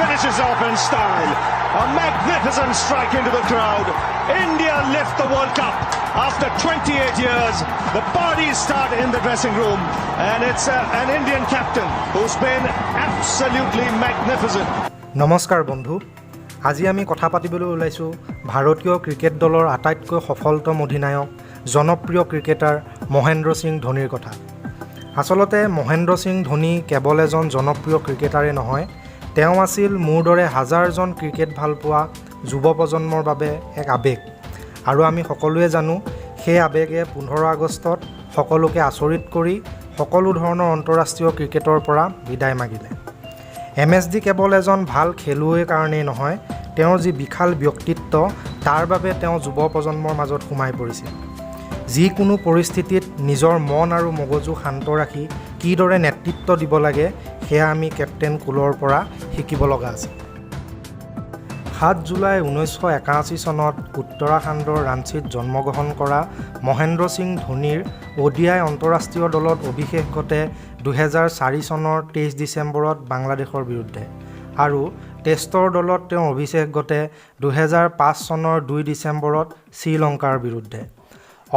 Finishes off in style. A magnificent strike into the crowd. India lift the World Cup after 28 years. The parties start in the dressing room, and it's an Indian captain who's been absolutely magnificent. নমস্কাৰ বন্ধু, আজি আমি কথা পাতিবলৈ ওলাইছোঁ ভাৰতীয় cricket দলৰ আটাইতকৈ সফলতম অধিনায়ক, জনপ্ৰিয় ক্ৰিকেটাৰ মহেন্দ্ৰ সিং ধোনীৰ কথা। আচলতে মহেন্দ্ৰ সিং ধোনী কেৱল এজন জনপ্ৰিয় ক্ৰিকেটাৰেই নহয়, তেওঁ আছিল মোৰ দৰে হাজাৰজন ক্ৰিকেট ভালপোৱা যুৱ প্ৰজন্মৰ বাবে এক আৱেগ। আৰু আমি সকলোৱে জানো, সেই আৱেগে 15 আগষ্টত সকলোকে আচৰিত কৰি সকলো ধৰণৰ আন্তঃৰাষ্ট্ৰীয় ক্ৰিকেটৰ পৰা বিদায় মাগিলে। এমএছডি কেৱল এজন ভাল খেলুৱৈৰ কাৰণেই নহয়, তেওঁৰ যি বিশাল ব্যক্তিত্ব, তাৰ বাবে তেওঁ যুৱ প্ৰজন্মৰ মাজত সোমাই পৰিছিল। যিকোনো পৰিস্থিতিত নিজৰ মন আৰু মগজু শান্ত ৰাখি কিদৰে নেতৃত্ব দিব লাগে, সেয়া আমি কেপ্টেইন কুলৰ পৰা শিকিব লগা আছে। 7 জুলাই 1981 চনত উত্তৰাখণ্ডৰ ৰাঞ্চীত জন্মগ্ৰহণ কৰা মহেন্দ্ৰ সিং ধোনীৰ অ'ডিআই আন্তঃৰাষ্ট্ৰীয় দলত অভিষেক ঘটে 2004 চনৰ 23 ডিচেম্বৰত বাংলাদেশৰ বিৰুদ্ধে আৰু টেষ্টৰ দলত তেওঁৰ অভিষেক ঘটে 2005 চনৰ 2 ডিচেম্বৰত শ্ৰীলংকাৰ বিৰুদ্ধে।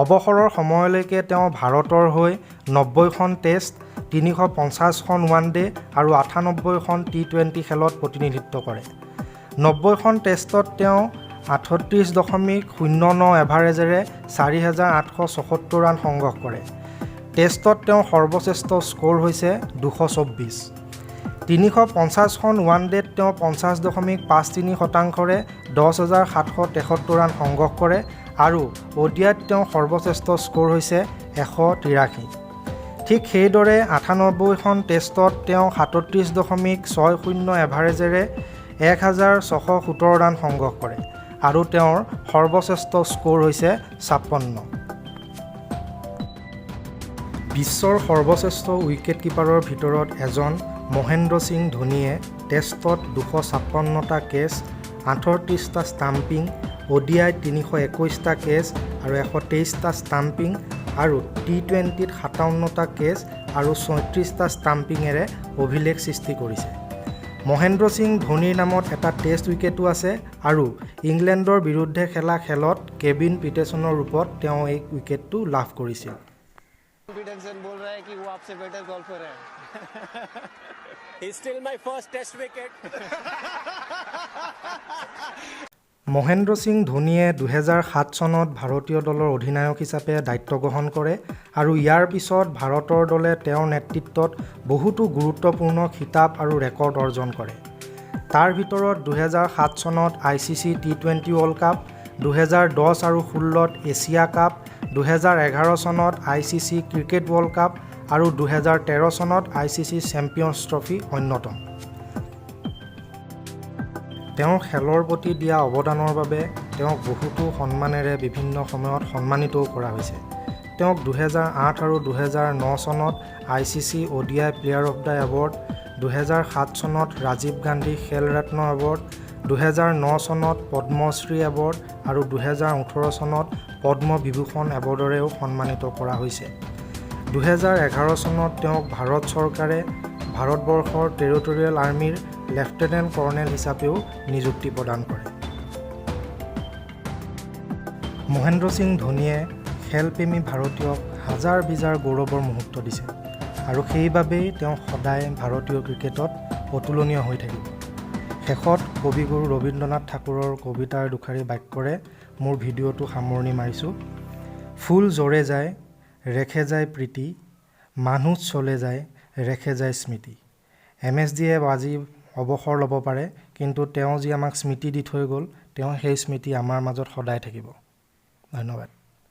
অৱসৰৰ সময়লৈকে তেওঁ ভাৰতৰ হৈ 90খন টেষ্ট, 350খন ওৱান ডে আৰু 98খন টি-20 খেলত প্ৰতিনিধিত্ব কৰে। 90খন টেষ্টত তেওঁ 38.09 এভাৰেজেৰে 4876 ৰান সংগ্ৰহ কৰে। টেষ্টত তেওঁৰ সৰ্বশ্ৰেষ্ঠ স্ক'ৰ হৈছে 224। 350খন ওৱান ডেত তেওঁ 50.53 শতাংশৰে 10,773 ৰান সংগ্ৰহ কৰে আৰু অ'ডিআইত তেওঁৰ সৰ্বশ্ৰেষ্ঠ স্ক'ৰ হৈছে 183। ঠিক সেইদৰে 98খন টেষ্টত তেওঁ 37.60 এভাৰেজেৰে 1617 ৰান সংগ্ৰহ কৰে আৰু তেওঁৰ সৰ্বশ্ৰেষ্ঠ স্ক'ৰ হৈছে 56। বিশ্বৰ সৰ্বশ্ৰেষ্ঠ উইকেট কিপাৰৰ ভিতৰত এজন মহেন্দ্ৰ সিং ধোনীয়ে টেষ্টত 256টা কেচ, 38টা ষ্টাম্পিং, অ'ডিআইত 321টা কেচ আৰু 123টা ষ্টাম্পিং আৰু টি-20ত 57টা কেচ আৰু 36টা ষ্টাম্পিঙেৰে অভিলেখ সৃষ্টি কৰিছে। মহেন্দ্ৰ সিং ধোনীৰ নামত এটা টেষ্ট উইকেটো আছে আৰু ইংলেণ্ডৰ বিৰুদ্ধে খেলা খেলত কেভিন পিটাৰছনৰ ৰূপত তেওঁ এই উইকেটটো লাভ কৰিছিল। कॉन्फिडेंस बोल रहा है कि वो आपसे बेटर गोल्फर है। He's still my first test wicket. Mahendra Singh ধোনীয়ে 2007 চনত ভাৰতীয় দলৰ অধিনায়ক হিচাপে দায়িত্ব গ্ৰহণ কৰে আৰু ইয়াৰ পিছত ভাৰতৰ দলে তেওঁৰ নেতৃত্বত বহুতো গুৰুত্বপূৰ্ণ খিতাপ আৰু ৰেকৰ্ড অৰ্জন কৰে। তাৰ ভিতৰত 2007 চনত আইচিচি টি-20 ৱৰ্ল্ড কাপ, 2010 আৰু 16ত এছিয়া কাপ, 2011 চনত আইচিচি ক্ৰিকেট ৱৰ্ল্ড কাপ আৰু 2013 চনত আইচিচি চেম্পিয়নছ ট্ৰফী অন্যতম। তেওঁৰ খেলৰ প্ৰতি দিয়া অৱদানৰ বাবে তেওঁক বহুতো সন্মানেৰে বিভিন্ন সময়ত সন্মানিতও কৰা হৈছে। তেওঁক 2008 আৰু 2009 চনত ICC ODI player of the award, 2007 চনত ৰাজীৱ গান্ধী খেল ৰত্ন এৱাৰ্ড, 2009 চনত পদ্মশ্ৰী এৱাৰ্ড আৰু 2018 চনত পদ্মবিভূষণ এৱাৰ্ডেৰেও সন্মানিত কৰা হৈছে। 2011 চনত তেওঁক ভাৰত চৰকাৰে ভাৰতবৰ্ষৰ টেৰিটৰিয়েল আৰ্মীৰ লেফটেনেণ্ট কৰ্ণেল হিচাপেও নিযুক্তি প্ৰদান কৰে। মহেন্দ্ৰ সিং ধোনীয়ে খেলপ্ৰেমী ভাৰতীয়ক হাজাৰ বিজাৰ গৌৰৱৰ মুহূৰ্ত দিছে আৰু সেইবাবেই তেওঁ সদায় ভাৰতীয় ক্ৰিকেটত অতুলনীয় হৈ থাকিব। শেষত কবিগুৰু ৰবীন্দ্ৰনাথ ঠাকুৰৰ কবিতাৰ দুষাৰি বাক্যৰে মোৰ ভিডিঅ'টো সামৰণি মাৰিছোঁ। ফুল ঝৰে যায়, ৰেখে যায় প্ৰীতি, মানুষ চলে যায়, ৰেখে যায় স্মৃতি। এমএছডিয়ে আজি অৱসৰ ল'ব পাৰে, কিন্তু তেওঁ যি আমাক স্মৃতি দি থৈ গ'ল, তেওঁ সেই স্মৃতি আমাৰ মাজত সদায় থাকিব। ধন্যবাদ।